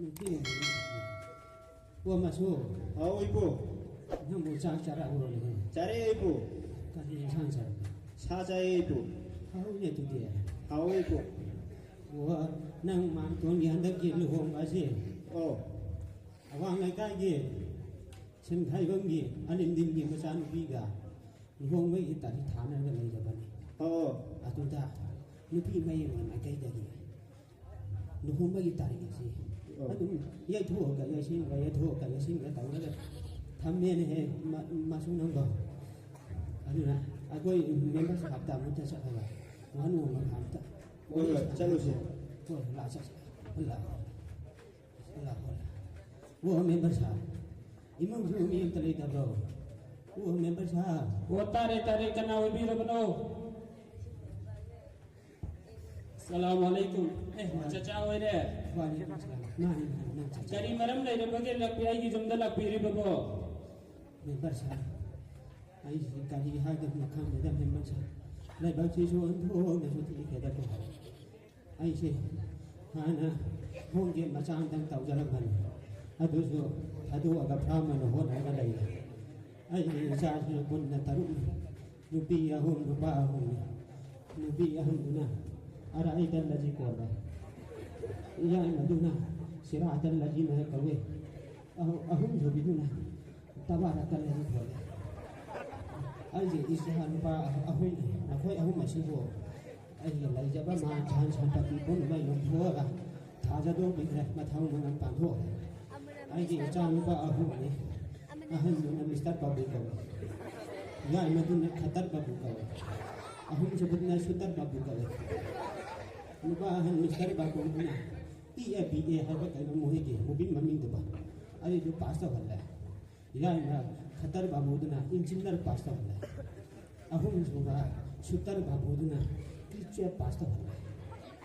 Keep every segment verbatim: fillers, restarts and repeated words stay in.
ꯅꯨꯄꯤꯅ ꯍꯪꯉꯤ꯫ ꯑꯣ, ꯃꯁꯨ꯫ ꯍꯥꯎ, ꯏꯄꯨ꯫ ꯅꯪꯕꯨ ꯆꯥꯛ ꯆꯥꯔꯛꯎꯔꯣꯅꯦ? ꯆꯥꯔꯦ, ꯏꯄꯨ꯫ ꯀꯔꯤ ꯏꯟꯁꯥꯡ ꯆꯥꯔꯛꯄ? ꯁꯥ ꯆꯥꯏꯌꯦ, ꯏꯄꯨ꯫ ꯍꯥꯎꯅꯦ ꯑꯗꯨꯗꯤ꯫ ꯍꯥꯎꯋꯦ, ꯏꯄꯨ꯫ ꯑꯣ, ꯅꯪ ꯃꯥꯝꯇꯣꯟꯒꯤ ꯍꯟꯗꯛꯀꯤ ꯂꯨꯍꯣꯡꯕ ꯑꯁꯤ ꯑꯣ꯫ ꯑꯋꯥꯡ ꯂꯩꯀꯥꯏꯒꯤ ꯁꯤꯟꯈꯥꯏꯕꯝꯒꯤ ꯑꯅꯤꯟꯗꯤꯟꯒꯤ ꯃꯆꯥꯅꯨꯄꯤꯒ ꯂꯨꯍꯣꯡꯕꯒꯤ ꯇꯥꯔꯤꯛ ꯊꯥꯅꯔꯒ ꯂꯩꯔꯕꯅꯤ꯫ ꯑꯣ꯫ ꯑꯗꯨꯗ ꯅꯨꯄꯤ ꯃꯌꯨꯝꯒꯤ ꯃꯥꯏꯀꯩꯗꯒꯤ ꯂꯨꯍꯣꯡꯕꯒꯤ ꯇꯥꯔꯤꯛ ꯑꯁꯤ ꯑꯣ꯫ ꯑꯗꯨꯝ ꯌꯩꯊꯣꯛꯑꯒ ꯌꯩꯁꯤꯟꯕ, ꯌꯩꯊꯣꯛꯑꯒ ꯌꯩꯁꯤꯟꯕ ꯇꯧꯔꯒ ꯊꯝꯃꯦꯅꯦꯍꯦ, ꯃ-, ꯃꯁꯨ ꯅꯪꯕꯣ꯫ ꯑꯗꯨꯅ ꯑꯩꯈꯣꯏ ꯃꯦꯝꯕꯔ ꯁꯥꯍꯕꯇ ꯑꯃꯨꯛꯇ ꯆꯠꯂꯒ ꯋꯥꯅꯣꯝ ꯑꯃ ꯑꯝꯇ ꯍꯣꯏ, ꯍꯣꯏ, ꯆꯠꯂꯨꯁꯦ꯫ ꯍꯣꯏ, ꯂꯥꯛꯑꯣ, ꯆꯠꯁꯦ꯫ ꯂꯥꯛꯑꯣ꯫ ꯂꯥꯛꯑꯣ꯫ ꯑꯣ, ꯃꯦꯝꯕꯔ ꯁꯥꯍꯕ, ꯏꯃꯨꯡꯁꯨ ꯃꯤ ꯑꯝꯇ ꯂꯩꯇꯕ꯭ꯔꯣ? ꯑꯣ, ꯃꯦꯝꯕꯔ ꯁꯥꯍꯕ꯫ ꯑꯣ, ꯇꯥꯔꯦ, ꯇꯥꯔꯦ, ꯀꯅꯥ ꯑꯣꯏꯕꯤꯔꯕꯅꯣ? ꯁꯂꯥꯝ ꯑꯂꯩꯀꯨꯝ꯫ ꯑꯦ, ꯆꯆꯥ ꯑꯣꯏꯔꯦ꯫ ꯋꯥꯂꯩꯀꯨꯝ ꯁꯂꯥꯝ꯫ ꯃꯥꯅꯤ, ꯃꯥꯅꯤ, ꯅꯪ ꯆꯆꯥ꯫ ꯀꯔꯤ ꯃꯔꯝ ꯂꯩꯔꯕꯒꯦ ꯂꯥꯛꯄꯤ-, ꯑꯩꯒꯤ ꯌꯨꯝꯗ ꯂꯥꯛꯄꯤꯔꯤꯕꯕꯣ? ꯃꯦꯝꯕꯔ ꯁꯥꯍꯕ, ꯑꯩꯁꯤ ꯀꯔꯤ ꯍꯥꯏꯒꯗꯕꯅꯣ ꯈꯪꯗꯦꯗ, ꯃꯦꯝꯕꯔ ꯁꯥꯍꯕ꯫ ꯂꯩꯕꯥꯛꯁꯤꯁꯨ ꯑꯣꯟꯊꯣꯛꯅꯁꯨ ꯊꯤꯈ꯭ꯔꯦꯗꯀꯣ꯫ ꯑꯩꯁꯦ ꯍꯥꯟꯅ ꯍꯣꯝ ꯒꯦꯠ ꯃꯆꯥ ꯑꯝꯇꯪ ꯇꯧꯖꯔꯝꯕꯅꯤ, ꯑꯗꯨꯁꯨ ꯊꯥꯗꯣꯛꯑꯒ ꯐꯥꯔꯝ ꯑꯣꯏꯅ ꯍꯣꯠꯅꯔꯒ ꯂꯩꯔꯦ꯫ ꯑꯩꯒꯤ ꯏꯆꯥꯁꯤꯅ ꯄꯨꯟꯅ ꯇꯔꯨꯛꯅꯤ꯫ ꯅꯨꯄꯤ ꯑꯍꯨꯝ, ꯅꯨꯄꯥ ꯑꯍꯨꯝꯅꯤ꯫ ꯅꯨꯄꯤ ꯑꯍꯟꯗꯨꯅ ꯑꯔꯥꯏꯗꯜ ꯑꯁꯤ ꯀꯣꯜꯂꯦ꯫ ꯌꯥꯏꯃꯗꯨꯅ ꯁꯤꯔꯥꯗꯜ ꯑꯁꯤꯅ ꯀꯧꯏ꯫ ꯑꯍꯨ-, ꯑꯍꯨꯝꯁꯨꯕꯤꯗꯨꯅ ꯇꯕꯥꯔꯛꯀꯜ ꯑꯁꯤ ꯀꯣꯜꯂꯦ꯫ ꯑꯩꯒꯤ ꯏꯆꯥ ꯅꯨꯄꯥ ꯑꯍꯨꯝꯅꯤ꯫ ꯃꯈꯣꯏ ꯑꯍꯨꯝ ꯑꯁꯤꯕꯨ ꯑꯩꯒꯤ ꯂꯩꯖꯕ ꯃꯥꯟ ꯁꯥꯟ ꯁꯝꯄꯇꯤ ꯄꯨꯝꯅꯃꯛ ꯌꯣꯟꯊꯣꯛꯑꯒ ꯊꯥꯖꯗꯣꯛꯄꯤꯈ꯭ꯔꯦ, ꯃꯊꯪ ꯃꯅꯥꯎ ꯄꯥꯟꯊꯣꯛꯈ꯭ꯔꯦ꯫ ꯑꯩꯒꯤ ꯏꯆꯥ ꯅꯨꯄꯥ ꯑꯍꯨꯝꯅꯤ꯫ ꯑꯍꯟꯗꯨꯅ ꯃꯤꯁꯇꯔ ꯕꯥꯕꯨ ꯀꯧꯏ꯫ ꯌꯥꯏꯃꯗꯨꯅ ꯈꯇꯔ ꯕꯥꯕꯨ ꯀꯧꯏ꯫ ꯑꯍꯨꯝꯁꯨꯕꯗꯨꯅ ꯁꯨꯇꯔ ꯕꯥꯕꯨ ꯀꯧꯏ꯫ ꯅꯨꯄꯥ ꯑꯍꯟ ꯃꯤꯁꯇꯔ ꯕꯥꯕꯨꯗꯨꯅ ꯄꯤ ꯑꯦ ꯕꯤ ꯑꯦ ꯍꯥꯏꯕ ꯀꯩꯅꯣ ꯃꯣꯏꯒꯤ ꯃꯨꯚꯤ ꯃꯃꯤꯡꯗꯨꯕ, ꯑꯗꯨꯏꯗꯨ ꯄꯥꯁ ꯇꯧꯍꯜꯂꯦ꯫ ꯌꯥꯏꯃ ꯈꯇꯔ ꯕꯥꯕꯨꯗꯨꯅ ꯏꯟꯖꯤꯅꯤꯌꯔ ꯄꯥꯁ ꯇꯧꯍꯜꯂꯦ꯫ ꯑꯍꯨꯝꯁꯨꯕ ꯁꯨꯇꯔ ꯕꯥꯕꯨꯗꯨꯅ ꯀ꯭ꯔꯤꯀꯦꯠ ꯄꯥꯁ ꯇꯧꯍꯜꯂꯦ꯫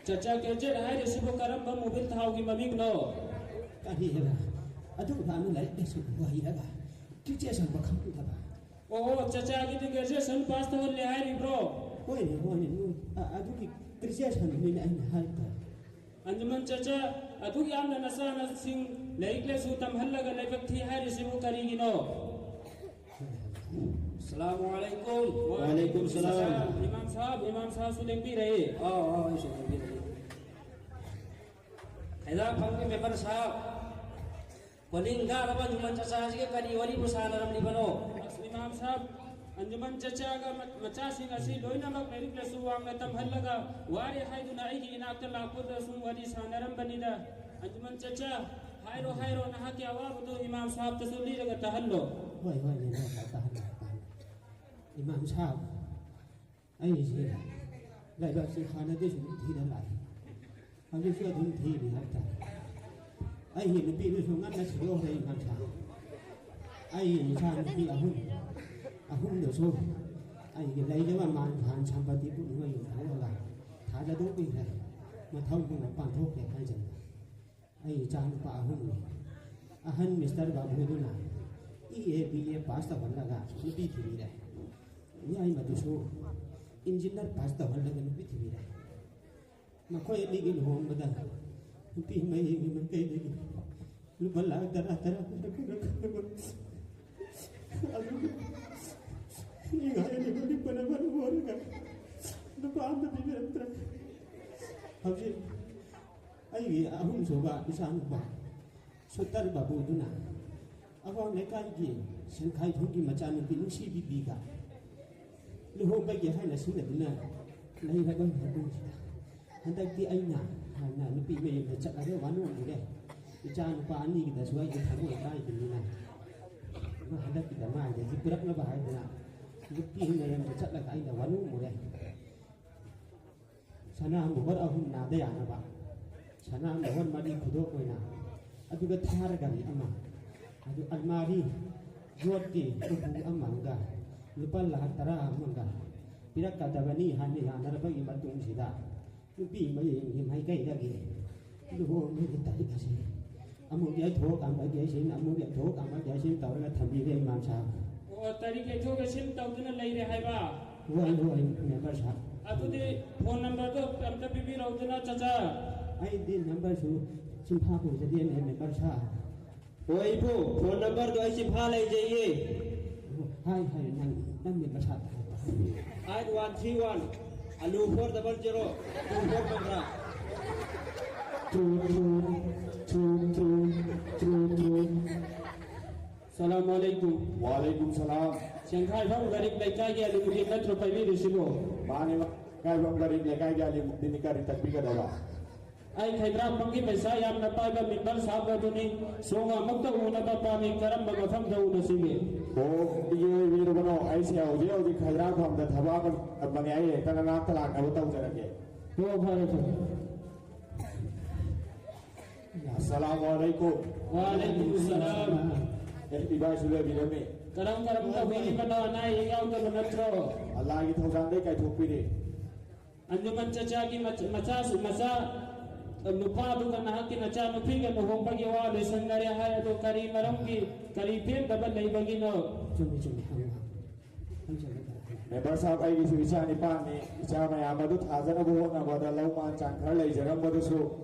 ꯆꯆꯥ ꯒ꯭ꯔꯦꯖꯨꯑꯦꯠ ꯍꯥꯏꯔꯤꯁꯤꯕꯨ ꯀꯔꯝꯕ ꯃꯣꯕꯤꯜ ꯊꯥꯎꯒꯤ ꯃꯃꯤꯡꯅꯣ? ꯀꯔꯤ ꯍꯥꯏꯕ? ꯑꯗꯨꯛ ꯌꯥꯝꯅ ꯂꯥꯏꯔꯤꯛ ꯂꯥꯏꯁꯨ ꯍꯩꯔꯒ ꯀ꯭ꯔꯤꯀꯦꯠ ꯁꯥꯟꯅꯕ ꯈꯪꯗꯕ? ꯑꯣ, ꯆꯆꯥꯒꯤꯗꯤ ꯒ꯭ꯔꯦꯖꯨꯑꯦꯁꯟ ꯄꯥꯁ ꯇꯧꯍꯜꯂꯦ ꯍꯥꯏꯔꯤꯕ꯭ꯔꯣ? ꯍꯣꯏꯅꯦ, ꯍꯣꯏꯅꯦ, ꯅꯣꯏ, ꯑ-, ꯑꯗꯨꯒꯤ ꯀ꯭ꯔꯤꯀꯦꯠ ꯁꯥꯟꯅꯕꯅꯤꯅꯦ ꯑꯩꯅ ꯍꯥꯏꯕꯗꯣ꯫ ꯑꯟꯖꯨꯃꯟ ꯆꯆꯥ, ꯑꯗꯨꯛ ꯌꯥꯝꯅ ꯅꯆꯥꯅꯁꯤꯡ ꯂꯥꯏꯔꯤꯛ ꯂꯥꯏꯁꯨ ꯇꯝꯍꯜꯂꯒ ꯂꯥꯏꯕꯛ ꯊꯤ ꯍꯥꯏꯔꯤꯁꯤꯕꯨ ꯀꯔꯤꯒꯤꯅꯣ? ꯑꯁꯂꯥꯃꯨ ꯑꯂꯥꯏꯀꯨꯝ꯫ ꯋꯥꯂꯩꯀꯨꯝ ꯁꯂꯥꯝ꯫ ꯏꯃꯥꯝ ꯁꯥꯍꯕ, ꯏꯃꯥꯝ ꯁꯥꯍꯕꯁꯨ ꯂꯦꯡꯕꯤꯔꯛꯏ꯫ ꯑꯥꯎ, ꯑꯥꯎ, ꯑꯩꯁꯨ ꯂꯦꯡꯕꯤꯔꯛꯏ꯫ ꯈꯩꯗꯥ ꯐꯝꯒꯤ ꯃꯦꯝꯕꯔ ꯁꯥꯍꯕ, ꯀꯣꯅꯤꯡ ꯀꯥꯔꯕ ꯑꯟꯖꯨꯃꯟ ꯆꯆꯥꯁꯤꯒ ꯀꯔꯤ ꯋꯥꯔꯤꯕꯨ ꯁꯥꯟꯅꯔꯝꯂꯤꯕꯅꯣ? ꯑꯁ, ꯏꯃꯥꯝ ꯁꯥꯍꯕ, ꯑꯟꯖꯨꯃꯟ ꯆꯆꯥꯒ ꯃ-, ꯃꯆꯥꯁꯤꯡ ꯑꯁꯤ ꯂꯣꯏꯅꯃꯛ ꯂꯥꯏꯔꯤꯛ ꯂꯥꯏꯁꯨ ꯋꯥꯡꯅ ꯇꯝꯍꯜꯂꯒ ꯋꯥꯔꯦ ꯍꯥꯏꯗꯨꯅ ꯑꯩꯒꯤ ꯏꯅꯥꯛꯇ ꯂꯥꯛꯄꯗ ꯁꯨꯝ ꯋꯥꯔꯤ ꯁꯥꯟꯅꯔꯝꯕꯅꯤꯗ꯫ ꯑꯟꯖꯨꯃꯟ ꯆꯆꯥ, ꯍꯥꯏꯔꯣ, ꯍꯥꯏꯔꯣ, ꯅꯍꯥꯛꯀꯤ ꯑꯋꯥꯕꯗꯨ ꯏꯃꯥꯝ ꯁꯥꯍꯕꯇꯁꯨ ꯂꯤꯔꯒ ꯇꯥꯍꯜꯂꯣ꯫ ꯍꯣꯏ, ꯍꯣꯏ, ꯃꯦꯝꯕꯔ ꯁꯥꯍꯕ, ꯇꯥꯍꯜꯂꯣ, ꯇꯥꯍꯜꯂꯣ꯫ ꯏꯃꯥꯝ ꯁꯥꯍꯕ, ꯑꯩꯁꯦ ꯂꯥꯏꯕꯛꯁꯦ ꯍꯥꯟꯅꯗꯩꯁꯨ ꯑꯗꯨꯝ ꯊꯤꯅ ꯂꯥꯛꯏ꯫ ꯍꯧꯖꯤꯛꯁꯨ ꯑꯗꯨꯝ ꯊꯤꯔꯤ ꯍꯥꯏꯇꯥꯔꯦ꯫ ꯑꯩꯒꯤ ꯅꯨꯄꯤꯗꯨꯁꯨ ꯉꯟꯅ ꯁꯤꯗꯣꯛꯈ꯭ꯔꯦ ꯏꯃꯥꯝ ꯁꯥꯍꯕ꯫ ꯑꯩꯒꯤ ꯏꯆꯥ ꯅꯨꯄꯤ ꯑꯍꯨꯝ, ꯑꯍꯨꯝꯗꯨꯁꯨ ꯑꯩꯒꯤ ꯂꯩꯖꯕ ꯃꯥꯟ ꯙꯥꯟ ꯁꯝꯄꯇꯤ ꯄꯨꯝꯅꯃꯛ ꯌꯣꯟꯊꯣꯛꯑꯒ ꯊꯥꯖꯗꯣꯛꯄꯤꯈ꯭ꯔꯦ꯫ ꯃꯊꯧ ꯄꯨꯝꯅꯃꯛ ꯄꯥꯡꯊꯣꯛꯈ꯭ꯔꯦ ꯍꯥꯏꯖꯔꯤ꯫ ꯑꯩ ꯏꯆꯥ ꯅꯨꯄꯥ ꯑꯍꯨꯝꯅꯤ꯫ ꯑꯍꯟ ꯃꯤꯁꯇꯔ ꯕꯥꯕꯨꯗꯨꯅ E A B A pass ꯇꯧꯍꯜꯂꯒ ꯅꯨꯄꯤ ꯊꯤꯕꯤꯔꯦ꯫ ꯌꯥꯏꯃꯗꯨꯁꯨ ꯏꯟꯖꯤꯅꯤꯌꯔ ꯄꯥꯁ ꯇꯧꯍꯜꯂꯒ ꯅꯨꯄꯤ ꯊꯤꯕꯤꯔꯦ꯫ ꯃꯈꯣꯏ ꯑꯅꯤꯒꯤ ꯂꯨꯍꯣꯡꯕꯗ ꯅꯨꯄꯤ ꯃꯌꯨꯝꯒꯤ ꯃꯥꯏꯀꯩꯗꯒꯤ ꯂꯨꯄꯥ ꯂꯥꯈ ꯇꯔꯥ ꯇꯔꯥ ꯄꯤꯔꯛꯀꯗꯕ꯫ ꯑꯗꯨꯒ ꯏꯉꯥꯏ ꯑꯅꯤꯕꯨ ꯂꯤꯛꯄꯅ ꯃꯔꯝ ꯑꯣꯏꯔꯒ ꯅꯨꯄꯥ ꯑꯃ ꯄꯤꯕꯤꯔꯛꯇ꯭ꯔꯦ꯫ ꯍꯧꯖꯤꯛ ꯑꯩꯒꯤ ꯑꯍꯨꯝꯁꯨꯕ ꯏꯆꯥꯅꯨꯄꯥ ꯁꯨꯇꯔ ꯕꯥꯕꯨꯗꯨꯅ ꯑꯋꯥꯡ ꯂꯩꯀꯥꯏꯒꯤ ꯁꯦꯟꯈꯥꯏꯊꯣꯡꯒꯤ ꯃꯆꯥꯅꯨꯄꯤ ꯅꯨꯡꯁꯤꯕꯤꯕꯤꯒ ꯂꯨꯍꯣꯡꯕꯒꯤ ꯍꯥꯏꯅ ꯁꯤꯡꯅꯗꯨꯅ ꯂꯩꯔꯕ ꯃꯇꯨꯡꯁꯤꯗ, ꯍꯟꯗꯛꯇꯤ ꯑꯩꯅ ꯍꯥꯟꯅ ꯅꯨꯄꯤ ꯃꯌꯨꯝꯗ ꯆꯠꯂꯒ ꯋꯥꯅꯣꯝꯃꯨꯔꯦ꯫ ꯏꯆꯥ ꯅꯨꯄꯥ ꯑꯅꯤꯒꯤꯗꯁꯨ ꯑꯩꯒꯤ ꯊꯃꯣꯏ ꯀꯥꯏꯕꯅꯤꯅ, ꯍꯟꯗꯛꯀꯤꯗ ꯃꯥꯏꯗꯒꯤ ꯄꯨꯔꯛꯅꯕ ꯍꯥꯏꯗꯅ ꯅꯨꯄꯤ ꯃꯌꯨꯝꯗ ꯆꯠꯂꯒ ꯑꯩꯅ ꯋꯥꯅꯣꯝꯃꯨꯔꯦ꯫ ꯁꯅꯥ ꯃꯣꯍꯣꯔ ꯑꯍꯨꯝ ꯅꯥꯗ ꯌꯥꯅꯕ, ꯁꯅꯥ ꯃꯣꯍꯣꯔ ꯃꯔꯤ ꯈꯨꯗꯣꯞ ꯑꯣꯏꯅ, ꯑꯗꯨꯒ ꯊꯥꯔ ꯒꯥꯔꯤ ꯑꯃ, ꯑꯗꯨ ꯑꯜꯃꯥꯔꯤ ꯌꯣꯠꯀꯤ ꯎꯄꯨ ꯑꯃꯒ, ꯂꯨꯄꯥ ꯂꯥꯈ ꯇꯔꯥ ꯑꯃꯒ ꯄꯤꯔꯛꯀꯗꯕꯅꯤ ꯍꯥꯏꯅ ꯌꯥꯅꯔꯕꯒꯤ ꯃꯇꯨꯡꯁꯤꯗ, ꯅꯨꯄꯤ ꯃꯌꯨꯝꯒꯤ ꯃꯥꯏꯀꯩꯗꯒꯤ ꯂꯨꯍꯣꯡꯕꯒꯤ ꯇꯥꯔꯤꯛ ꯑꯁꯤ ꯑꯃꯨꯛ ꯌꯩꯊꯣꯛ ꯑꯃꯨꯛ ꯌꯩꯁꯤꯟ, ꯑꯃꯨꯛ ꯌꯩꯊꯣꯛ ꯑꯃꯨꯛ ꯌꯩꯁꯤꯟ ꯇꯧꯔꯒ ꯊꯝꯕꯤꯔꯦ ꯏꯃꯥꯝ ꯁꯥꯍꯕ꯫ ꯑꯣ, ꯇꯥꯔꯤꯛ ꯌꯩꯊꯣꯛ ꯌꯩꯁꯤꯟ ꯇꯧꯗꯨꯅ ꯂꯩꯔꯦ ꯍꯥꯏꯕ? ꯍꯣꯏ, ꯍꯣꯏ, ꯃꯦꯝꯕꯔ ꯁꯥꯍꯕ꯫ ꯑꯗꯨꯗꯤ ꯐꯣꯟ ꯅꯝꯕꯔꯗꯣ ꯑꯝꯇ ꯄꯤꯕꯤꯔꯛꯎꯗꯅ, ꯆꯆꯥ꯫ ꯑꯩꯗꯤ ꯅꯝꯕꯔꯁꯨ ꯆꯤꯟꯐꯥ ꯄꯨꯖꯗꯦꯅꯦ, ꯃꯦꯝꯕꯔ ꯁꯥꯍꯦꯕ꯫ ꯍꯣꯏ ꯏꯄꯨ, ꯐꯣꯟ ꯅꯝꯕꯔꯗꯣ ꯑꯩ ꯆꯤꯟꯐꯥ ꯂꯩꯖꯩꯌꯦ꯫ ꯍꯥꯏ, ꯍꯥꯏ, ꯅꯪ, ꯅꯪ ꯃꯦꯝꯕꯔ ꯁꯥꯍꯦꯕꯇ ꯍꯥꯏ꯫ ꯑꯩꯠ ꯋꯥꯟ ꯊ꯭ꯔꯤ ꯋꯥꯟ ꯑꯂꯨ four double zero two four number. ꯇ꯭ꯔꯨ, ꯇ꯭ꯔꯨ, ꯇ꯭ꯔꯨ, ꯇ꯭ꯔꯨ, ꯇ꯭ꯔꯨ, ꯇ꯭ꯔꯨ꯫ ꯁꯂꯥꯝ ꯑꯂꯩꯀꯨꯝ꯫ ꯋꯥꯂꯩꯀꯨꯝ ꯁꯂꯥꯝ꯫ ꯁꯦꯡꯈꯥꯏꯐꯝ ꯒꯔꯤꯕ ꯂꯩꯀꯥꯏꯒꯤ ꯑꯂꯤꯃꯨꯗꯤꯟ ꯅꯠꯇ꯭ꯔꯣ ꯄꯥꯏꯕꯤꯔꯤꯁꯤꯕꯣ? ꯃꯥꯅꯤ, ꯃꯥꯅꯤ꯫ ꯁꯦꯡꯈꯥꯏꯐꯝ ꯒꯔꯤꯕ ꯂꯩꯀꯥꯏꯒꯤ ꯑꯂꯤꯃꯨꯗꯤꯟꯅꯤ, ꯀꯔꯤ ꯇꯥꯛꯄꯤꯒꯗꯕ? ꯑꯩ ꯈꯩꯗ꯭ꯔꯥꯛꯐꯝꯒꯤ ꯄꯩꯁꯥ ꯌꯥꯝꯅ ꯄꯥꯏꯕ ꯃꯦꯝꯕꯔ ꯁꯥꯍꯦꯕ ꯑꯗꯨꯅꯤ꯫ ꯁꯣꯝꯒ ꯑꯃꯨꯛꯇ ꯎꯅꯕ ꯄꯥꯝꯃꯤ, ꯀꯔꯝꯕ ꯃꯐꯝꯗ ꯎꯅꯁꯤꯒꯦ? ꯑꯣ, ꯑꯩꯒꯤ ꯑꯣꯏꯕꯤꯔꯕꯅꯣ? ꯑꯩꯁꯦ ꯍꯧꯖꯤꯛ ꯍꯧꯖꯤꯛ ꯈꯩꯗ꯭ꯔꯥꯛꯐꯝꯗ ꯊꯕꯛ ꯑꯃ ꯊꯝꯕꯅꯦ, ꯑꯩ ꯍꯦꯛꯇ ꯅꯅꯥꯛꯇ ꯂꯥꯛꯅꯕ ꯇꯧꯖꯔꯒꯦ꯫ ꯑꯣ, ꯐꯔꯦ, ꯐꯔꯦ꯫ ꯑꯁꯂꯥꯃꯨ ꯑꯂꯩꯀꯨꯝ꯫ ꯋꯥꯂꯩꯀꯨꯝ ꯁꯂꯥꯝ꯫ ꯑꯦ, ꯏꯕꯥꯏꯁꯨ ꯂꯩꯕꯤꯔꯝꯃꯤ꯫ ꯀꯔꯝ ꯀꯔꯝ ꯇꯧꯕꯤꯔꯤꯕꯅꯣ? ꯑꯅꯥ ꯑꯌꯦꯛ ꯌꯥꯎꯗꯕ ꯅꯠꯇ꯭ꯔꯣ? ꯑꯜꯂꯥꯒꯤ ꯊꯧꯖꯥꯜꯗꯩ ꯀꯥꯏꯊꯣꯛꯄꯤꯔꯦ꯫ ꯑꯟꯖꯨꯃꯟ ꯆꯆꯥꯒꯤ ꯃꯆ-, ꯃꯆꯥꯁꯨ, ꯃꯆꯥ, ꯅꯨꯄꯥꯗꯨꯒ ꯅꯍꯥꯛꯀꯤ ꯅꯆꯥꯅꯨꯄꯤꯒ ꯂꯨꯍꯣꯡꯕꯒꯤ ꯋꯥ ꯂꯣꯏꯁꯤꯟꯅꯔꯦ ꯍꯥꯏ, ꯑꯗꯣ ꯀꯔꯤ ꯃꯔꯝꯒꯤ, ꯀꯔꯤ ꯄꯦꯟꯗꯕ ꯂꯩꯕꯒꯤꯅꯣ? ꯆꯨꯝꯃꯤ, ꯆꯨꯝꯃꯤ, ꯍꯪꯉꯨ, ꯍꯪꯉꯨ꯫ ꯃꯦꯝꯕꯔ ꯁꯥꯍꯦꯕ, ꯑꯩꯒꯤꯁꯨ ꯏꯆꯥ ꯅꯤꯄꯥꯟꯅꯤ꯫ ꯏꯆꯥ ꯃꯌꯥꯝ ꯑꯗꯨ ꯊꯥꯖꯅꯕ ꯍꯣꯠꯅꯕꯗ ꯂꯧ ꯃꯥꯟ ꯆꯥꯟ ꯈꯔ ꯂꯩꯖꯔꯝꯕꯗꯨꯁꯨ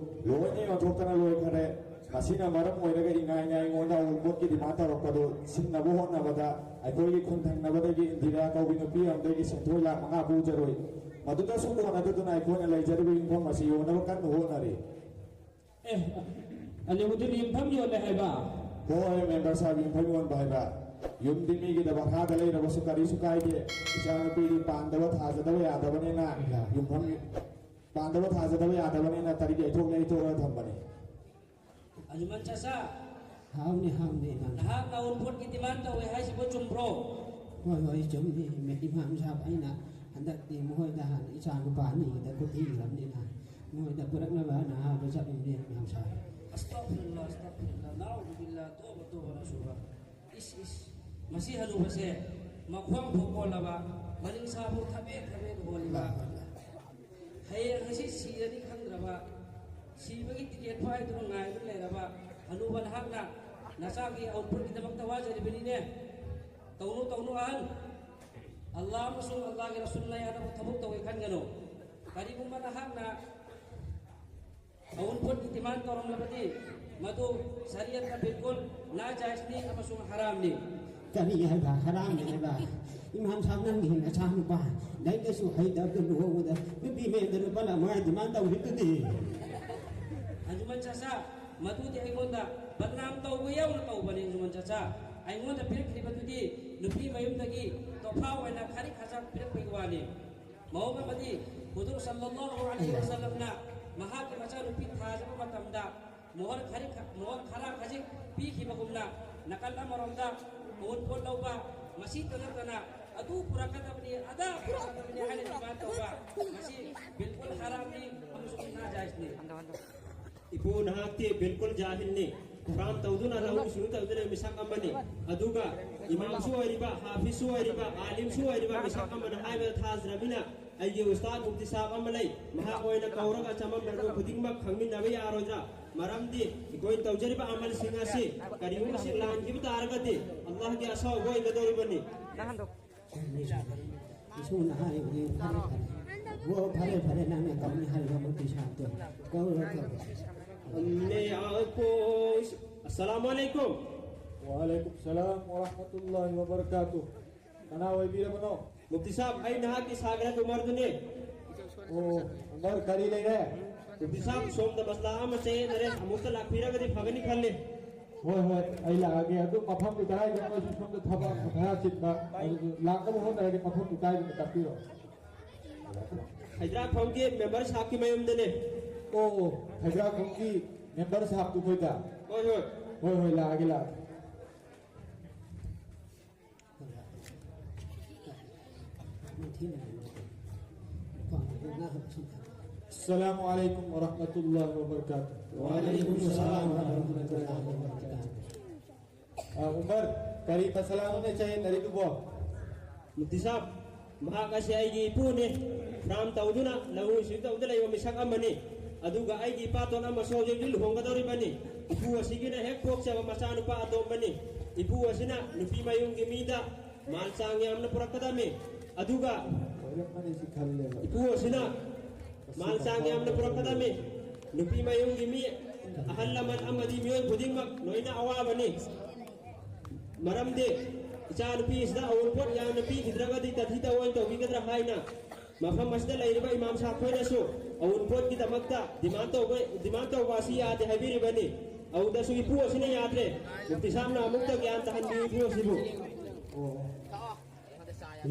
ꯂꯣꯏꯅ ꯌꯣꯟꯊꯣꯛꯇꯅ ꯂꯣꯏꯈꯔꯦ꯫ ꯃꯁꯤꯅ ꯃꯔꯝ ꯑꯣꯏꯔꯒ ꯏꯉꯥꯏ ꯉꯥꯏꯉꯣꯟꯗ ꯑꯋꯨꯟꯄꯣꯠꯀꯤ ꯗꯤꯃꯥꯟ ꯇꯧꯔꯛꯄꯗꯨ ꯁꯤꯟꯅꯕ ꯍꯣꯠꯅꯕꯗ ꯑꯩꯈꯣꯏꯒꯤ ꯈꯨꯟ ꯊꯪꯅꯕꯗꯒꯤ ꯏꯟꯗꯤꯔꯥ ꯀꯧꯕꯤ ꯅꯨꯄꯤ ꯑꯃꯗꯒꯤ ꯁꯦꯟꯊꯣꯏ ꯂꯥꯈ ꯃꯉꯥ ꯄꯨꯖꯔꯨꯏ꯫ ꯃꯗꯨꯗꯁꯨ ꯀꯣꯟꯅꯗꯗꯨꯅ ꯑꯩꯈꯣꯏꯅ ꯂꯩꯖꯔꯤꯕ ꯌꯨꯝꯐꯝ ꯑꯁꯤ ꯌꯣꯟꯅꯕ ꯀꯟꯅ ꯍꯣꯠꯅꯔꯤ꯫ ꯑꯦ, ꯑꯂꯤꯃꯨꯗꯤꯟ ꯌꯨꯝꯐꯝ ꯌꯣꯜꯂꯦ ꯍꯥꯏꯕ? ꯍꯣꯏ, ꯃꯦꯝꯕꯔ ꯁꯥꯍꯦꯕ, ꯌꯨꯝꯐꯝ ꯌꯣꯟꯕ ꯍꯥꯏꯕ꯫ ꯌꯨꯝꯗꯤ ꯃꯤꯒꯤꯗ ꯚꯔꯥꯗ ꯂꯩꯔꯕꯁꯨ ꯀꯔꯤꯁꯨ ꯀꯥꯏꯗꯦ꯫ ꯏꯆꯥꯅꯨꯄꯤꯗꯤ ꯄꯥꯟꯗꯕ ꯊꯥꯖꯗꯕ ꯌꯥꯗꯕꯅꯤꯅ ꯌꯨꯝꯐꯝ, ꯄꯥꯟꯗꯕ ꯊꯥꯖꯗꯕ ꯌꯥꯗꯕꯅꯤꯅ ꯇꯔꯤꯛ ꯌꯩꯊꯣꯛ ꯌꯩꯊꯣꯛꯑꯒ ꯊꯝꯕꯅꯤ꯫ ꯑꯖꯃꯟ ꯆꯥꯆꯥ, ꯍꯥꯎꯅꯦ, ꯍꯥꯎꯅꯦ, ꯏꯃꯥꯝ꯫ ꯅꯍꯥꯛꯅ ꯑꯎꯟꯄꯣꯠꯀꯤ ꯗꯤꯃꯥꯟ ꯇꯧꯋꯦ ꯍꯥꯏꯁꯤꯕꯨ ꯆꯨꯝꯕ꯭ꯔꯣ? ꯍꯣꯏ, ꯍꯣꯏ, ꯆꯨꯝꯃꯤ꯫ ꯏꯃꯥꯝ ꯁꯥꯍꯦꯕ, ꯑꯩꯅ ꯍꯟꯗꯛꯇꯤ ꯃꯈꯣꯏꯗ ꯍꯥꯟꯅ ꯏꯆꯥ ꯅꯨꯄꯥ ꯑꯅꯤꯒꯤꯗ ꯈꯨꯠ ꯊꯤꯈ꯭ꯔꯕꯅꯤꯅ, ꯃꯈꯣꯏꯗ ꯄꯨꯔꯛꯅꯕ ꯅꯍꯥꯗ ꯆꯠꯂꯤꯕꯅꯤ, ꯏꯃꯥꯝ ꯁꯥꯍꯦꯕ꯫ ꯑꯁꯇꯒꯐꯤꯔꯨꯜꯂꯥ, ꯑꯁꯇꯒꯐꯤꯔꯨꯜꯂꯥ, ꯅꯥꯎꯖꯨꯕꯤꯜꯂꯥ, ꯇꯣꯕ, ꯇꯣꯕ, ꯅꯁꯨꯕ꯫ ꯏꯁ, ꯏꯁ, ꯃꯁꯤ ꯍꯅꯨꯕꯁꯦ ꯃꯈꯣꯡ ꯐꯥꯎ ꯀꯣꯜꯂꯕ, ꯃꯅꯤꯡ ꯁꯥ ꯐꯥꯎ ꯊꯕꯦꯠ ꯊꯕꯦꯠ ꯍꯣꯜꯂꯤꯕ꯫ ꯍꯌꯦꯡ ꯉꯁꯤ ꯁꯤꯔꯅꯤ ꯈꯪꯗ꯭ꯔꯕ, ꯁꯤꯕꯒꯤ ꯇꯤꯀꯦꯠ ꯐꯥꯏꯗꯨꯅ ꯉꯥꯏꯗꯨꯅ ꯂꯩꯔꯕ ꯍꯅꯨꯕ ꯅꯍꯥꯛꯅ ꯅꯆꯥꯒꯤ ꯑꯎꯟꯄꯣꯠꯀꯤꯗꯃꯛꯇ ꯋꯥꯖꯔꯤꯕꯅꯤꯅꯦ꯫ ꯇꯧꯅꯨ, ꯇꯧꯅꯨ ꯑꯍꯟ꯫ ꯑꯜꯂꯥꯍ ꯑꯃꯁꯨꯡ ꯑꯜꯂꯥꯍꯒꯤ ꯔꯁꯨꯜꯅ ꯌꯥꯗꯕ ꯊꯕꯛ ꯇꯧꯋꯦ ꯈꯟꯒꯅꯨ꯫ ꯀꯔꯤꯒꯨꯝꯕ ꯅꯍꯥꯛꯅ ꯈꯨꯠ ꯏꯇꯤꯃꯥꯟ ꯇꯧꯔꯝꯂꯕꯗꯤ ꯃꯗꯨ ꯁꯔꯤꯌꯠꯇ ꯕꯤꯜꯀꯨꯜ ꯅꯥꯖꯥꯏꯖꯅꯤ ꯑꯃꯁꯨꯡ ꯍꯔꯥꯝꯅꯤ꯫ ꯀꯔꯤ ꯍꯥꯏꯕ? ꯍꯔꯥꯝꯅꯤ ꯍꯥꯏꯕ? ꯏꯃꯥꯝ ꯁꯥꯍꯕ, ꯅꯪꯒꯤ ꯅꯆꯥꯅꯨꯄꯥ ꯂꯥꯏꯔꯤꯛ ꯂꯥꯏꯁꯨ ꯍꯩꯇꯕꯗ ꯂꯨꯍꯣꯡꯕꯗ ꯅꯨꯄꯤ ꯃꯌꯨꯝꯗ ꯂꯨꯄꯥ ꯂꯥꯛ ꯃꯉꯥ ꯗꯤꯃꯥꯟ ꯇꯧꯔꯤꯕꯗꯨꯗꯤ? ꯑꯟꯖꯨꯃꯟ ꯆꯥꯆꯥ, ꯃꯗꯨꯗꯤ ꯑꯩꯉꯣꯟꯗ ꯕꯗꯅꯥꯝ ꯇꯧꯕ ꯌꯥꯎꯅ ꯇꯧꯕꯅꯤ꯫ ꯑꯟꯖꯨꯃꯟ ꯆꯥꯆꯥ, ꯑꯩꯉꯣꯟꯗ ꯄꯤꯔꯛꯈꯤꯕꯗꯨꯗꯤ ꯅꯨꯄꯤ ꯃꯌꯨꯝꯗꯒꯤ ꯇꯣꯐꯥ ꯑꯣꯏꯅ ꯈꯥꯔꯤ ꯈꯥꯖꯥꯛ ꯄꯤꯔꯛꯄꯒꯤ ꯋꯥꯅꯤ꯫ ꯃꯑꯣꯡ ꯑꯃꯗꯤ ꯍꯨꯖꯨꯔ ꯁꯜꯂꯜꯂꯥꯍꯨ ꯑꯂꯩꯍꯤ ꯋꯁꯜꯂꯝꯅ ꯃꯍꯥꯛꯀꯤ ꯃꯆꯥꯅꯨꯄꯤ ꯊꯥꯖꯕ ꯃꯇꯝꯗ ꯃꯣꯍꯔ ꯈꯔꯤ-, ꯃꯣꯍꯔ ꯈꯔꯥ ꯈꯖꯤꯛ ꯄꯤꯈꯤꯕꯒꯨꯝꯅ, ꯅꯥꯀꯜ ꯑꯃꯔꯣꯝꯗ ꯑꯎꯟꯄꯣꯠ ꯂꯧꯕ, ꯃꯁꯤꯇ ꯅꯠꯇꯅ ꯑꯗꯨ ꯄꯨꯔꯛꯀꯗꯕꯅꯤ, ꯑꯗꯥ ꯄꯨꯔꯛꯀꯗꯕꯅꯤ ꯍꯥꯏꯅ ꯗꯤꯃꯥꯟ ꯇꯧꯕ, ꯃꯁꯤ ꯕꯤꯜꯀꯨꯜ ꯍꯔꯥꯝꯅꯤ ꯑꯃꯁꯨꯡ ꯅꯥꯖꯥꯏꯖꯅꯤ꯫ ꯏꯄꯨ, ꯅꯍꯥꯛꯇꯤ ꯕꯤꯜꯀꯨꯜ ꯖꯥꯍꯤꯜꯅꯤ꯫ ꯐꯥꯔꯝ ꯇꯧꯗꯨꯅ ꯂꯧꯎ ꯁꯤꯡꯎ ꯇꯧꯗꯨꯅ ꯃꯤꯁꯛ ꯑꯃꯅꯤ꯫ ꯑꯗꯨꯒ ꯏꯃꯥꯝꯁꯨ ꯑꯣꯏꯔꯤꯕ, ꯍꯥꯐꯤꯖꯁꯨ ꯑꯣꯏꯔꯤꯕ, ꯑꯥꯂꯤꯝꯁꯨ ꯑꯣꯏꯔꯤꯕ ꯃꯤꯁꯛ ꯑꯃꯅ ꯍꯥꯏꯕꯗ ꯊꯥꯖꯔꯕꯅꯤꯅ, ꯑꯩꯒꯤ ꯎꯁꯇꯥꯗ ꯃꯨꯐꯇꯤ ꯁꯥꯍꯕ ꯑꯃ ꯂꯩ, ꯃꯍꯥꯛ ꯑꯣꯏꯅ ꯀꯧꯔꯒ ꯑꯆꯃꯝꯅꯕ ꯈꯨꯗꯤꯡꯃꯛ ꯈꯪꯃꯤꯟꯅꯕ ꯌꯥꯔꯣꯏꯗ꯭ꯔꯥ? ꯃꯔꯝꯗꯤ ꯑꯩꯈꯣꯏꯅ ꯇꯧꯖꯔꯤꯕ ꯑꯃꯜꯁꯤꯡ ꯑꯁꯤ ꯀꯔꯤꯒꯨꯝꯕ ꯁꯤ ꯂꯥꯟꯈꯤꯕ ꯇꯥꯔꯒꯗꯤ ꯑꯜꯂꯥꯍꯒꯤ ꯑꯁꯥꯎꯕ ꯑꯣꯏꯒꯗꯧꯔꯤꯕꯅꯤ꯫ ꯏꯁꯨꯅ ꯍꯥꯏꯔꯤꯕꯅꯤ, ꯐꯔꯦ ꯐꯔꯦ꯫ ꯑꯣ, ꯐꯔꯦ ꯐꯔꯦ, ꯅꯪꯅ ꯇꯧꯅꯤ ꯍꯥꯏꯔꯤꯕ ꯃꯨꯐꯇꯤ ꯁꯥꯍꯕꯇꯣ ꯀꯧꯔꯣ, ꯀꯧꯔꯣ꯫ ꯑꯁꯂꯥꯃꯨ ꯑꯂꯩꯀꯨꯝ꯫ ꯋꯥꯂꯩꯀꯨꯝ ꯁꯂꯥꯝ ꯋꯔꯍꯃꯇꯨꯜꯂꯥꯍꯤ ꯋꯕꯔꯀꯥꯇꯨꯍ꯫ ꯀꯅꯥ ꯑꯣꯏꯕꯤꯔꯕꯅꯣ? ꯃꯨꯐꯇꯤ ꯁꯥꯍꯕ, ꯑꯩ ꯅꯍꯥꯛꯀꯤ ꯁꯥꯒꯤꯔꯗ ꯎꯃꯔꯗꯨꯅꯤ꯫ ꯑꯣ, ꯎꯃꯔ, ꯀꯔꯤ ꯂꯩꯔꯦ? ꯃꯨꯐꯇꯤ ꯁꯥꯍꯕ, ꯁꯣꯝꯗ ꯃꯁꯂꯥ ꯑꯃ ꯆꯌꯦꯠꯅꯔꯦ, ꯑꯃꯨꯛꯇ ꯂꯥꯛꯄꯤꯔꯒꯗꯤ ꯐꯒꯅꯤ ꯈꯜꯂꯤ꯫ ꯍꯣꯏ, ꯍꯣꯏ, ꯑꯩ ꯂꯥꯛꯑꯒꯦ꯫ ꯑꯗꯨ ꯃꯐꯝꯗꯨ ꯀꯗꯥꯏꯗꯅꯣ? ꯑꯩꯁꯨ ꯁꯣꯝꯗ ꯊꯕꯛ ꯈꯔ ꯆꯤꯟꯕ, ꯑꯗꯨ ꯂꯥꯛꯅꯕ ꯍꯣꯠꯅꯔꯒꯦ꯫ ꯃꯐꯝꯗꯨ ꯀꯗꯥꯏꯗꯅꯣ ꯇꯥꯛꯄꯤꯔꯣ꯫ ꯍꯩꯗ꯭ꯔꯥꯈꯣꯡꯒꯤ ꯃꯦꯝꯕꯔ ꯁꯥꯍꯕꯀꯤ ꯃꯌꯨꯝꯗꯅꯦ꯫ ꯑꯣ, ꯑꯣ, ꯍꯩꯗ꯭ꯔꯥꯈꯣꯡꯒꯤ ꯃꯦꯝꯕꯔ ꯁꯥꯍꯕꯇꯨ ꯑꯩꯈꯣꯏꯗ? ꯍꯣꯏ, ꯍꯣꯏ꯫ ꯍꯣꯏ, ꯍꯣꯏ, ꯂꯥꯛꯑꯒꯦ, ꯂꯥꯛꯑꯒꯦ꯫ السلام عليكم ورحمة الله وبركاته. وعليكم السلام ورحمة الله وبركاته. ꯑ, ꯎꯃꯔ, ꯀꯔꯤ ꯃꯁꯂꯥꯅꯣꯅꯦ ꯆꯌꯦꯠꯅꯔꯤꯗꯨꯕꯣ? ꯃꯨꯐꯇꯤ ꯁꯥꯍꯕ, ꯃꯍꯥꯛ ꯑꯁꯤ ꯑꯩꯒꯤ ꯏꯄꯨꯅꯤ꯫ ꯐꯥꯔꯝ ꯇꯧꯗꯨꯅ ꯂꯧꯎ ꯁꯤꯡꯎ ꯇꯧꯗꯨꯅ ꯂꯩꯕ ꯃꯤꯁꯛ ꯑꯃꯅꯤ꯫ ꯑꯗꯨꯒ ꯑꯩꯒꯤ ꯏꯄꯥꯇꯣꯟ ꯑꯃꯁꯨ ꯍꯧꯖꯤꯛ ꯍꯧꯖꯤꯛ ꯂꯨꯍꯣꯡꯒꯗꯧꯔꯤꯕꯅꯤ꯫ ꯏꯄꯨ ꯑꯁꯤꯒꯤꯅ ꯍꯦꯛ ꯄꯣꯛꯆꯕ ꯃꯆꯥꯅꯨꯄꯥ ꯑꯇꯣꯝꯕꯅꯤ꯫ ꯏꯄꯨ ꯑꯁꯤꯅ ꯅꯨꯄꯤ ꯃꯌꯨꯝꯒꯤ ꯃꯤꯗ ꯃꯥꯜ ꯆꯥꯡ ꯌꯥꯝꯅ ꯄꯨꯔꯛꯀꯗꯕꯅꯤ꯫ ꯑꯗꯨꯒ ꯑꯣꯏꯔꯝꯃꯅꯤ ꯁꯤ ꯈꯜꯂꯦꯕ꯫ ꯏꯄꯨ ꯑꯁꯤꯅ ꯃꯥꯜ ꯆꯥꯡ ꯌꯥꯝꯅ ꯄꯨꯔꯛꯀꯗꯕꯅꯤ꯫ ꯅꯨꯄꯤ ꯃꯌꯨꯝꯒꯤ ꯃꯤ, ꯑꯍꯜ ꯂꯃꯟ ꯑꯃꯗꯤ ꯃꯤꯑꯣꯏ ꯈꯨꯗꯤꯡꯃꯛ ꯂꯣꯏꯅ ꯑꯋꯥꯕꯅꯤ꯫ ꯃꯔꯝꯗꯤ ꯏꯆꯥ ꯅꯨꯄꯤ ꯑꯁꯤꯗ ꯑꯋꯨꯟꯄꯣꯠ ꯌꯥꯝꯅ ꯄꯤꯈꯤꯗ꯭ꯔꯒꯗꯤ ꯇꯥꯊꯤ ꯇꯥꯑꯣꯏꯅ ꯇꯧꯕꯤꯒꯗ꯭ꯔꯥ ꯍꯥꯏꯅ ꯃꯐꯝ ꯑꯁꯤꯗ ꯂꯩꯔꯤꯕ ꯏꯃꯥꯝ ꯁꯥꯍꯕ ꯈꯣꯏꯅꯁꯨ ꯑꯋꯨꯟꯄꯣꯠꯀꯤꯗꯃꯛꯇ demand ꯇꯧꯕ, demand ꯇꯧꯕ ꯑꯁꯤ ꯌꯥꯗꯦ ꯍꯥꯏꯕꯤꯔꯤꯕꯅꯤ꯫ ꯑꯗꯨꯗꯁꯨ ꯏꯄꯨ ꯑꯁꯤꯅ ꯌꯥꯗ꯭ꯔꯦ꯫ ꯃꯨꯐꯇꯤ ꯁꯥꯍꯕꯅ ꯑꯃꯨꯛꯇ ꯒ꯭ꯌꯥꯟ ꯇꯥꯍꯟꯕꯤꯌꯨ ꯏꯄꯨ ꯑꯁꯤꯕꯨ꯫ ꯑꯣ꯫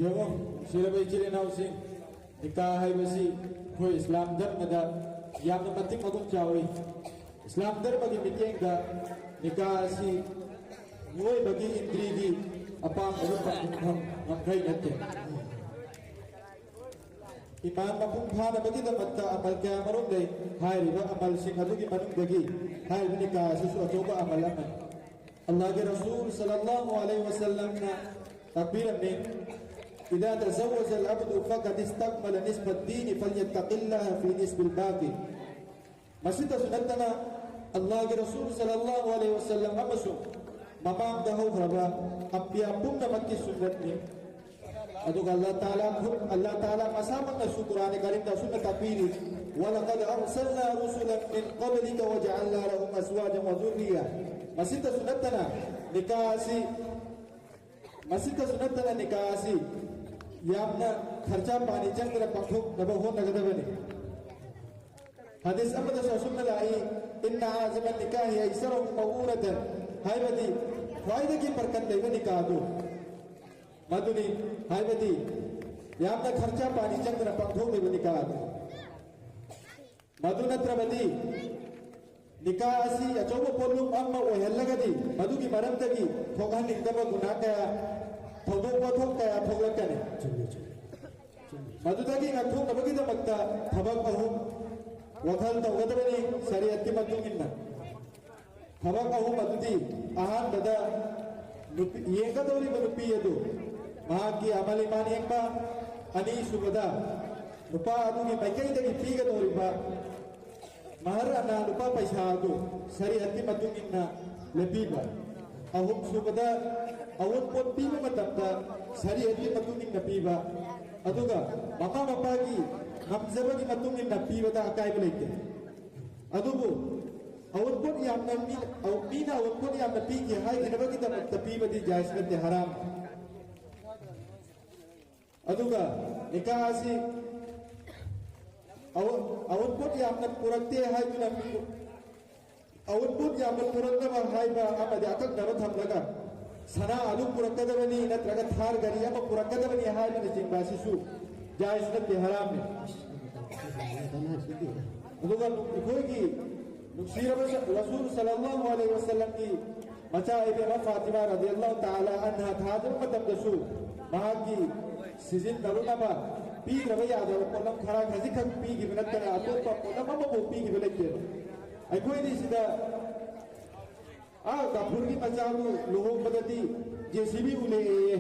ꯌꯦꯡꯉꯣ, ꯅꯨꯡꯁꯤꯔꯕ ꯏꯆꯤꯜ ꯏꯅꯥꯎꯁꯤꯡ, ꯅꯤꯀꯥ ꯍꯥꯏꯕꯁꯤ ꯑꯩꯈꯣꯏ ꯏꯁꯂꯥꯝ ꯙꯔꯃꯗ ꯌꯥꯝꯅ ꯃꯇꯤꯛ ꯃꯒꯨꯟ ꯆꯥꯎꯏ꯫ ꯏꯁꯂꯥꯝ ꯙꯔꯃꯒꯤ ꯃꯤꯠꯌꯦꯡꯗ ꯅꯤꯀꯥ ꯑꯁꯤ ꯃꯤꯑꯣꯏꯕꯒꯤ ꯏꯟꯗ꯭ꯔꯤꯒꯤ ꯑꯄꯥꯝꯕꯗ ꯄꯟꯊꯨꯡꯐꯝ ꯉꯝꯈꯩ ꯅꯠꯇꯦ꯫ ꯏꯃꯥꯟ ꯃꯄꯨꯡ ꯐꯥꯅꯕꯒꯤꯗꯃꯛꯇ ꯑꯃꯜ ꯀꯌꯥ ꯃꯔꯨꯝ ꯂꯩ꯫ ꯍꯥꯏꯔꯤꯕ ꯑꯃꯜꯁꯤꯡ ꯑꯗꯨꯒꯤ ꯃꯅꯨꯡꯗꯒꯤ ꯍꯥꯏꯔꯤꯕ ꯅꯤꯀꯥ ꯑꯁꯤꯁꯨ ꯑꯆꯧꯕ ꯑꯃꯜ ꯑꯃꯅꯤ꯫ ꯑꯜꯂꯥꯍꯒꯤ ꯔꯁꯨꯜ ꯁꯜꯂꯜꯂꯥꯍꯨ ꯑꯂꯩꯍꯤ ꯋꯁꯜꯂꯝꯅ ꯇꯥꯛꯄꯤꯔꯝꯃꯤ, "إذا تزوج العبد فقد استكمل نصف الدين فليتق الله في نصف الباقي." ꯃꯁꯤꯇꯁꯨ ꯅꯠꯇꯅ ꯑꯜꯂꯥꯍꯒꯤ ꯔꯁꯨꯜ ꯁꯜꯂꯜꯂꯥꯍꯨ ꯑꯂꯩꯍꯤ ꯋꯁꯜꯂꯝ ꯑꯃꯁꯨꯡ ꯃꯃꯥꯡꯗ ꯍꯧꯈ꯭ꯔꯕ ꯑꯝꯕꯤꯌꯥ ꯄꯨꯝꯅꯃꯛꯀꯤ ꯁꯨꯟꯅꯠꯅꯤ꯫ ꯑꯗꯨꯒ ꯑꯜꯂꯥꯍ ꯇꯥꯂꯥ ꯈꯨ-, ꯑꯜꯂꯥꯍ ꯇꯥꯂꯥ ꯃꯁꯥꯃꯛꯅꯁꯨ ꯀꯨꯔꯥꯟ ꯀꯔꯤꯝꯗ ꯑꯁꯨꯝꯅ ꯇꯥꯛꯄꯤꯔꯤ, "ولقد أرسلنا رسلا من قبلك وجعلنا لهم أزواجا وذرية." ꯃꯁꯤꯇꯁꯨ ꯅꯠꯇꯅ ꯅꯤꯀꯥ ꯑꯁꯤ, ꯃꯁꯤꯇꯁꯨ ꯅꯠꯇꯅ ꯅꯤꯀꯥ ꯑꯁꯤ ꯌꯥꯝꯅ ꯈꯔꯆꯥ ꯄꯥꯅꯤ ꯆꯪꯗꯅ ꯄꯥꯡꯊꯣꯛꯅꯕ ꯍꯣꯠꯅꯒꯗꯕꯅꯤ꯫ ꯍꯗꯤꯁ ꯑꯃꯗꯁꯨ ꯑꯁꯨꯝꯅ ꯂꯥꯛꯏ, "إن أعظم النكاح أيسره مؤونة." ꯍꯥꯏꯕꯗꯤ ꯈ꯭ꯋꯥꯏꯗꯒꯤ ꯕꯔꯀꯠ ꯂꯩꯕ ꯅꯤꯀꯥꯗꯨ ꯃꯗꯨꯅꯤ꯫ ꯍꯥꯏꯕꯗꯤ ꯌꯥꯝꯅ ꯈꯔꯆꯥ ꯄꯥꯅꯤ ꯆꯪꯗꯅ ꯄꯥꯡꯊꯣꯛꯂꯤꯕ ꯅꯤꯀꯥ ꯑꯗꯨ꯫ ꯃꯗꯨ ꯅꯠꯇ꯭ꯔꯕꯗꯤ ꯅꯤꯀꯥ ꯑꯁꯤ ꯑꯆꯧꯕ ꯄꯣꯠꯂꯨꯝ ꯑꯃ ꯑꯣꯏꯍꯜꯂꯒꯗꯤ ꯃꯗꯨꯒꯤ ꯃꯔꯝꯗꯒꯤ ꯊꯣꯛꯍꯟꯅꯤꯡꯗꯕ ꯒꯨꯅꯥ ꯀꯌꯥ, ꯊꯧꯗꯣꯛ ꯋꯥꯊꯣꯛ ꯀꯌꯥ ꯊꯣꯛꯂꯛꯀꯅꯤ꯫ ꯆꯨꯝꯃꯤ, ꯆꯨꯝꯃꯤ꯫ ꯆꯨꯝꯃꯤ꯫ ꯃꯗꯨꯗꯒꯤ ꯉꯥꯛꯊꯣꯛꯅꯕꯒꯤꯗꯃꯛꯇ ꯊꯕꯛ ꯑꯍꯨꯝ ꯋꯥꯈꯜ ꯇꯧꯒꯗꯕꯅꯤ ꯁꯔꯤꯌꯠꯀꯤ ꯃꯇꯨꯡ ꯏꯟꯅ꯫ ꯊꯕꯛ ꯑꯍꯨꯝ ꯑꯗꯨꯗꯤ, ꯑꯍꯥꯟꯕꯗ ꯅꯨꯄꯤ, ꯌꯦꯡꯒꯗꯧꯔꯤꯕ ꯅꯨꯄꯤ ꯑꯗꯨ ꯃꯍꯥꯛꯀꯤ ꯑꯃꯜ ꯏꯃꯥꯟ ꯌꯦꯡꯕ, ꯑꯅꯤꯁꯨꯕꯗ ꯅꯨꯄꯥ ꯑꯗꯨꯒꯤ ꯃꯥꯏꯀꯩꯗꯒꯤ ꯄꯤꯒꯗꯧꯔꯤꯕ ꯃꯍꯔ ꯑꯅ ꯂꯨꯄꯥ ꯄꯩꯁꯥ ꯑꯗꯨ ꯁꯔꯤꯌꯠꯀꯤ ꯃꯇꯨꯡ ꯏꯟꯅ ꯂꯦꯞꯄꯤꯕ, ꯑꯍꯨꯝꯁꯨꯕꯗ ꯑꯋꯨꯟꯄꯣꯠ ꯄꯤꯕ ꯃꯇꯝꯗ ꯁꯔꯤꯌꯠꯀꯤ ꯃꯇꯨꯡ ꯏꯟꯅ ꯄꯤꯕ, ꯑꯗꯨꯒ ꯃꯃꯥ ꯃꯄꯥꯒꯤ ꯉꯝꯖꯕꯒꯤ ꯃꯇꯨꯡ ꯏꯟꯅ ꯄꯤꯕꯗ ꯑꯀꯥꯏꯕ ꯂꯩꯇꯦ꯫ ꯑꯗꯨꯕꯨ ꯑꯋꯨꯟꯄꯣꯠ ꯌꯥꯝꯅ ꯃꯤ-, ꯑꯧ, ꯃꯤꯅ ꯑꯋꯨꯟꯄꯣꯠ ꯌꯥꯝꯅ ꯄꯤꯈꯤ ꯍꯥꯏꯈꯤꯅꯕꯒꯤꯗꯃꯛꯇ ꯄꯤꯕꯗꯤ ꯖꯥꯏꯖ ꯅꯠꯇꯦ, ꯍꯔꯥꯝ꯫ ꯑꯗꯨꯒ ꯅꯤꯀꯥ ꯑꯁꯤ ꯑꯋꯨꯟ-, ꯑꯋꯨꯟꯄꯣꯠ ꯌꯥꯝꯅ ꯄꯨꯔꯛꯇꯦ ꯍꯥꯏꯗꯨꯅ ꯃꯤ-, ꯑꯋꯨꯟꯄꯣꯠ ꯌꯥꯝꯅ ꯄꯨꯔꯛꯅꯕ ꯍꯥꯏꯕ ꯑꯃꯗꯤ ꯑꯀꯛꯅꯕ ꯊꯝꯂꯒ ꯁꯅꯥ ꯑꯗꯨ ꯄꯨꯔꯛꯀꯗꯕꯅꯤ ꯅꯠꯇ꯭ꯔꯒ ꯊꯥꯔ ꯒꯥꯔꯤ ꯑꯃ ꯄꯨꯔꯛꯀꯗꯕꯅꯤ ꯍꯥꯏꯕꯅꯆꯤꯡꯕ ꯑꯁꯤꯁꯨ ꯖꯥꯏꯖ ꯅꯠꯇꯦ, ꯍꯔꯥꯝꯅꯤ꯫ ꯑꯗꯨꯒ ꯑꯩꯈꯣꯏꯒꯤ ꯅꯨꯡꯁꯤꯔꯕ ꯔꯁꯨꯜ ꯁꯜꯂꯜꯂꯥꯍꯨ ꯑꯂꯩꯍꯤ ꯋꯁꯜꯂꯝꯒꯤ ꯃꯆꯥ ꯏꯕꯦꯝꯃ ꯐꯥꯇꯤꯃꯥ ꯔꯗꯤꯌꯜꯂꯥꯍꯨ ꯇꯥꯂꯥ ꯑꯟꯍꯥ ꯊꯥꯗꯕ ꯃꯇꯝꯗꯁꯨ ꯃꯍꯥꯛꯀꯤ ꯁꯤꯖꯤꯟꯅꯔꯨꯅꯕ ꯄꯤꯗ꯭ꯔꯕ ꯌꯥꯗꯕ ꯄꯣꯠꯂꯝ ꯈꯔ ꯈꯖꯤꯛꯈꯛ ꯄꯤꯈꯤꯕ ꯅꯠꯇꯅ ꯑꯇꯣꯞꯄ ꯄꯣꯠꯂꯝ ꯑꯃꯐꯥꯎ ꯄꯤꯈꯤꯕ ꯂꯩꯇꯦ꯫ ꯑꯩꯈꯣꯏꯗꯤ ꯁꯤꯗ ꯑꯥ ꯒꯐꯨꯔꯒꯤ ꯃꯆꯥꯕꯨ ꯂꯨꯍꯣꯡꯕꯗꯗꯤ ꯖꯦ ꯁꯤ ꯕꯤ ꯎꯂꯛꯑꯦꯌꯦ,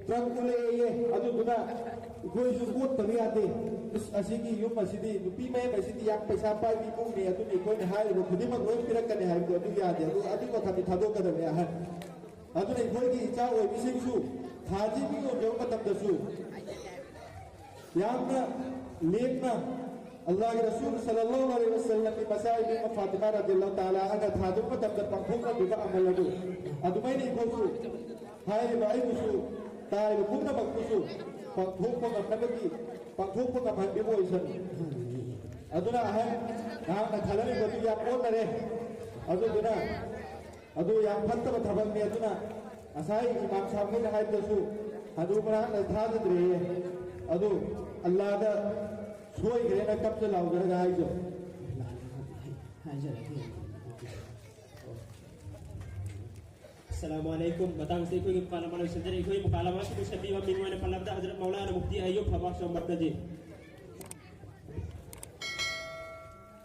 ꯇ꯭ꯔꯛ ꯎꯂꯛꯑꯦꯌꯦ, ꯑꯗꯨꯗꯨꯅ ꯑꯩꯈꯣꯏꯁꯨ ꯑꯣꯠꯇꯕ ꯌꯥꯗꯦ꯫ ꯑꯁ, ꯑꯁꯤꯒꯤ ꯌꯨꯝ ꯑꯁꯤꯗꯤ, ꯅꯨꯄꯤ ꯃꯌꯨꯝ ꯑꯁꯤꯗꯤ ꯌꯥꯝ ꯄꯩꯁꯥ ꯄꯥꯏꯕ ꯏꯃꯨꯡꯅꯦ, ꯑꯗꯨꯅ ꯑꯩꯈꯣꯏꯅ ꯍꯥꯏꯔꯤꯕ ꯈꯨꯗꯤꯡꯃꯛ ꯂꯣꯏ ꯄꯤꯔꯛꯀꯅꯤ ꯍꯥꯏꯕꯗꯣ ꯑꯗꯨ ꯌꯥꯗꯦ꯫ ꯑꯗꯨ, ꯑꯗꯨꯒꯤ ꯋꯥꯈꯜꯗꯤ ꯊꯥꯗꯣꯛꯀꯗꯕꯅꯦ ꯑꯍꯟ꯫ ꯑꯗꯨꯅ ꯑꯩꯈꯣꯏꯒꯤ ꯏꯆꯥ ꯑꯣꯏꯕꯤꯁꯤꯡꯁꯨ ꯊꯥꯁꯤ ꯃꯤ ꯌꯣꯟꯖꯕ ꯃꯇꯝꯗꯁꯨ ꯌꯥꯝꯅ ꯂꯦꯝꯅ ꯑꯜꯂꯥꯍꯒꯤ ꯔꯁꯨꯜ ꯁꯜꯂꯜꯂꯥꯍꯨ ꯑꯂꯩꯍꯤ ꯋꯁꯜꯂꯝꯒꯤ ꯃꯆꯥ ꯏꯕꯦꯝꯃ ꯐꯥꯇꯤꯃꯥ ꯔꯗꯤꯌꯜꯂꯥꯍꯨ ꯇꯥꯂꯥ ꯑꯟꯍꯥ ꯊꯥꯗꯣꯛꯄ ꯃꯇꯝꯗ ꯄꯥꯡꯊꯣꯛꯂꯝꯃꯤꯕ ꯑꯃꯜ ꯑꯗꯨ ꯑꯗꯨꯃꯥꯏꯅ ꯑꯩꯈꯣꯏꯁꯨ ꯍꯥꯏꯔꯤꯕ ꯑꯩꯕꯨꯁꯨ ꯇꯥꯔꯤꯕ ꯄꯨꯝꯅꯃꯛꯄꯨꯁꯨ ꯄꯥꯡꯊꯣꯛꯄ ꯉꯝꯅꯕꯒꯤ, ꯄꯥꯡꯊꯣꯛꯄ ꯉꯝꯍꯟꯕꯤꯕ ꯑꯣꯏꯁꯅꯨ꯫ ꯑꯗꯨꯅ ꯑꯍꯟ ꯅꯍꯥꯛꯅ ꯈꯜꯂꯝꯃꯤꯕꯗꯨ ꯌꯥꯝ ꯑꯣꯟꯅꯔꯦ꯫ ꯑꯗꯨꯗꯨꯅ ꯑꯗꯨ ꯌꯥꯝ ꯐꯠꯇꯕ ꯊꯕꯛꯅꯤ꯫ ꯑꯗꯨꯅ ꯉꯁꯥꯏ ꯏꯃꯥꯝ ꯁꯥꯍꯕ ꯈꯣꯏꯅ ꯍꯥꯏꯕꯗꯁꯨ ꯍꯅꯨ ꯃꯅꯥꯛꯅ ꯊꯥꯖꯗ꯭ꯔꯦꯌꯦ꯫ ꯑꯗꯨ ꯑꯜꯂꯥꯗ ꯁꯣꯏꯈ꯭ꯔꯦꯅ ꯀꯞꯇ ꯂꯥꯎꯖꯔꯒ ꯍꯥꯏꯖꯧ꯫ ꯍꯥꯏꯖꯔꯒꯦ꯫ ꯑꯁꯂꯥꯃꯨ ꯑꯂꯥꯏꯀꯨꯝ꯫ ꯃꯇꯥꯡꯁꯤꯗ ꯑꯩꯈꯣꯏꯒꯤ ꯃꯨꯀꯥꯂꯃꯥ ꯂꯣꯏꯁꯤꯟꯖꯔꯦ꯫ ꯑꯩꯈꯣꯏꯒꯤ ꯃꯨꯀꯥꯂꯃꯥ ꯑꯁꯤꯕꯨ ꯁꯦꯝꯕꯤꯕ ꯃꯤꯡ ꯑꯣꯏꯅ ꯄꯜꯂꯕꯗ ꯍꯖꯔꯠ ꯃꯧꯂꯥꯅꯥ ꯃꯨꯐꯇꯤ ꯑꯌꯨꯕ ꯐꯕꯥꯛ ꯆꯣꯝ ꯃꯔꯀꯖꯤ꯫